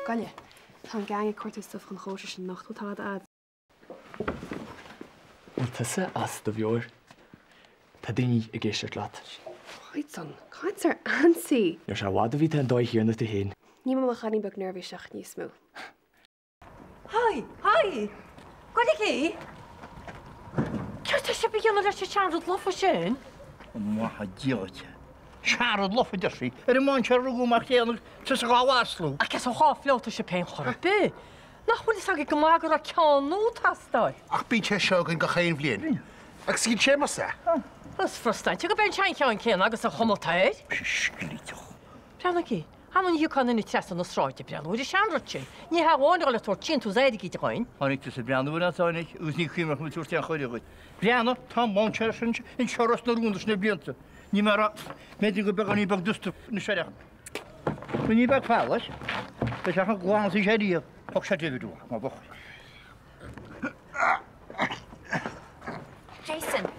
scoile. Tá an gang ag cuartú stuif chun chóisir sin anocht, bhfuil tada a'd? Bhfuil tusa as do mheabhair? Tá daoine ag éisteacht leat. Python, caint ar ansaí! Ní raibh sé i bhfad a bhí tú an dóigh chéanna tú féin. Níl mé mo chailín beag neirbhíseach níos mó. Haigh! Haigh! Goiligí! Céard tá sibh a dhéanamh leis an seanrud lofa sin? Maith a Dia dhuit. Seanrud lofa, a deir sí. Ar an mbonn seo a rugadh amach céanna tusa dhá mhaslú. Ach cé sa dhá phleota sibh féin chor ar bith? Nach bhfuil fhios agaibh go maith go raibh ceann nua ag teastáil? Ach bíonn sé seo againn gach aon bhliain. Agus iad sé más ea. Is frustrante go b'é an seancheann céanna agus an chuma atá air. Sclíteach. Breathnaigí. An thiocfadh aon duine trasna na sráide ag breathnú ar an seanrud sin? Ní hea amháin a dhul ag tabhairt síntiús airgid dhúinn. Tháinig tusa ag breathnú air, a tháinig, agus ní cuimhneach liom tabhairt aon chuireadh dhuit. Breathnaigh, tá an bonn sin anseo Ros na Rún leis na blianta. Ní mar a, b'fhéidir gur beagáinín beag dusta anois air ach ní beag fada leis. Beidh sé chomh glan is a bhí sé riamh. Thug sé difriúil, mar bheadh. Jason!